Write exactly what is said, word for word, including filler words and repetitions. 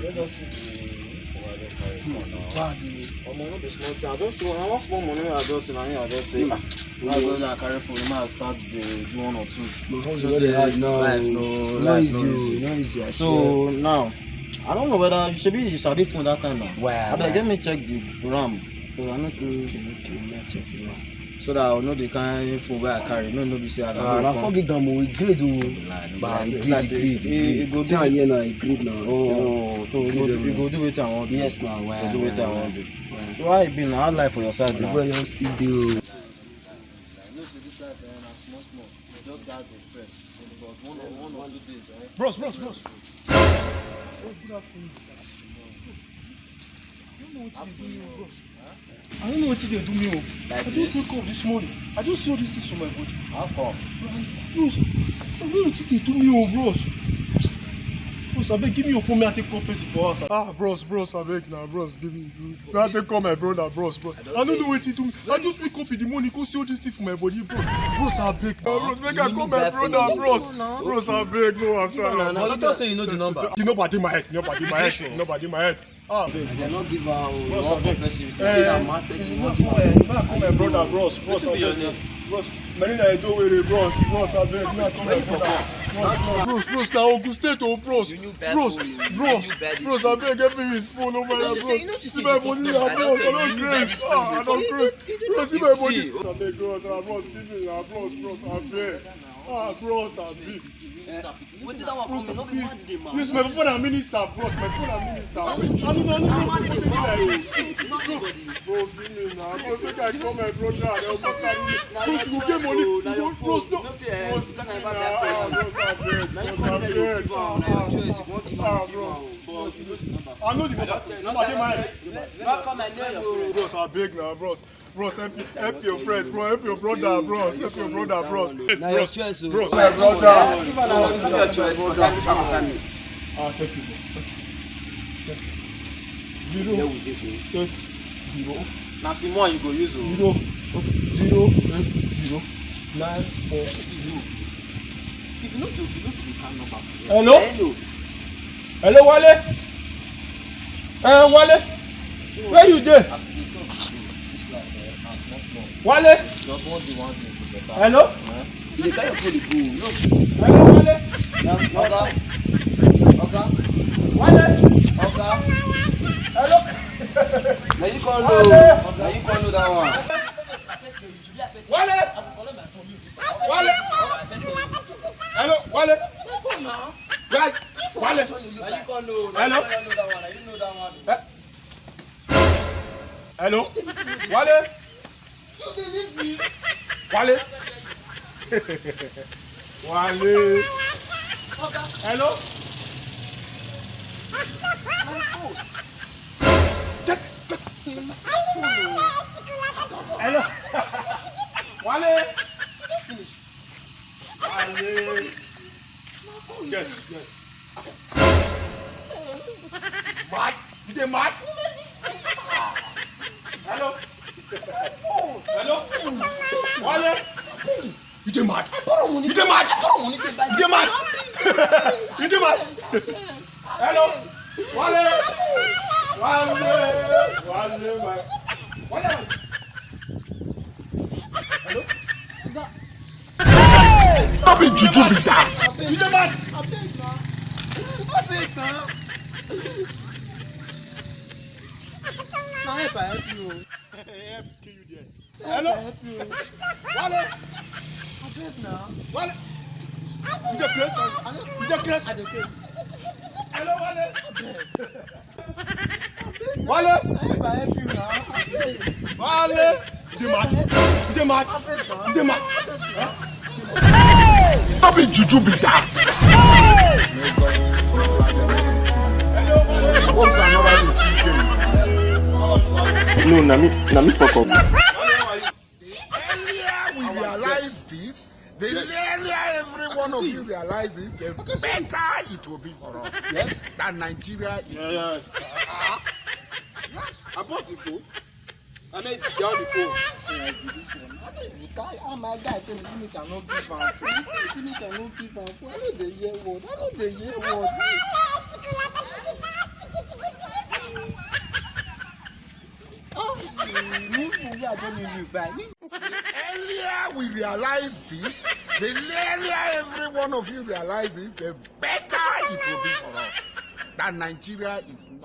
Let us see the phone I don carry come now. Bad o. Omo, no be small thing. I just see one small money wey I just see, na him I just say, "Ah, I go there carry phone, make I start dey do one or two." My phone is very hard now. Life no, life no easy o, no easy, I swear. So now, I don't know whether, shebi you sabi phone that time now. Well, abeg, let me check the RAM, 'cause I no too. Okay, okay, let me check the RAM. So that I know the kind phone wey I carry. No, no be say I go. Ah, na four gig RAM o, e grade o. Ba, e grade, e grade, e grade. See am here now, e grade now. Oh, so e go do wetin I wan do. Yes, na why. Go do wetin I wan do. So how e be now? How life for your side now? Everywhere just still dey o. I know say this life, eh, na small small. You just got the press. But one or, one or two days, eh? Bros, bros, bros. Bros, good afternoon. You know what you do, bros. I don't know what they do me o. Like I just this? Wake up this morning. I just see all these things for my body. How come? Bros, I don't know what they do me o, bros. Bros, abeg, give me your phone, make I take call person for house. Ah, bros, bros, abeg na, bros, give me. Make I take call my brother, bros, bros. I don't know what they do me. I just wake up in the morning, go see all these things for my body, bros. Bros, abeg na, bros, make I call my brother, bros. Bros, abeg, no answer. But you talk say you know the number. The number dey my head, the number dey my head, the number dey my head. Ah, babe. I dey not give her o. Bros, abeg. Person, you see, say na mad person, you wan give her. If I call my brother, bros, bros, abeg. Wetin be your name? Bros, Marina Edowere, bros, bros, abeg. Make I call my brother. Bros, bros, na Ogun State o, bros. Bros, bros, bros, abeg, help me with phone over here, bros. See my money na, bros, I don craze. Ah, I don craze. Bros, see my money. Abeg, bros, ah, bros, give me na, bros, bros, abeg. Ah, bros, abeg. Wetin that one come mean? No be man dey mad. Yes, my phone na minister, bros. My phone na minister. I no know, I no know. Man dey mad o. See, you no see body. Bros, give me na. Bros, make I call my brother. Dem go carry me. Bros, you go get money. Bros, no. Bros, give me na. Ah, bros, abeg. Na you call that you give am. Na your choice. If you wan give am, give am o. But you know the number. I know the number. Number dey my head. No come my name o. Bros, abeg na, bros. Bros, help, help your friend, bro. Help your brother, bros. Help your brother, bros. Na your choice o. Bros, my brother. Eh, give am na, na your choice. Concern me, concern me. Ah, thank you, bros. Thank you. Thank you. Zero. Here we dey so. Eight zero. Na small you go use o. Zero, zero, eight, zero, nine, four, zero. If you no do, if you no do the kind number for here. Hello? Hello. Hello, Wale. Eh, Wale. Where you dey? As we dey talk today, this life, eh, na small small. Wale. Just one day, one day go better. Hello? Eh? You dey carry your phone dey go. No. Hello, Wale. Na, na Oga. Oga. Wale. Oga. Hello. Na you come know. Wale. Na you come know that one. Wale. Wale. Hello, Wale. Wale. Wale. Hello. Eh? Hello? Wale? Wale? Wale? Hello? Hello? Wale? Wale? Yes, yes. Mad? You dey mad? Hello? Hello? Wale? You dey mad? You dey mad? You dey mad? You dey mad? Hello? Wale? Wale? Wale, my, Wale? Hello? No be juju be that. You dey mad? Abeg na. Abeg na. Na help I help you o. Help kill you there. Hello? Help you o. Wale. Abeg na. Wale. You dey craze? You dey craze? I dey craze. Hello, Wale. Abeg. Wale! Wale! Wale! You dey mad? You dey mad? You dey mad? Huh? No be juju be that. No, na me, na me fuck up. The earlier we realize this, the earlier every one of you realize it, the better it will be for us. Yes. That Nigeria is. Yes. Yes. I bought the phone. I made down the phone. Like this one. I don't even tell how my guy tell me, see me cannot give am phone. He tell me, see me cannot give am phone. I no dey hear word. I no dey hear word. You buy. The earlier we realize this, the earlier every one of you realize it, the better it will be for us. That Nigeria is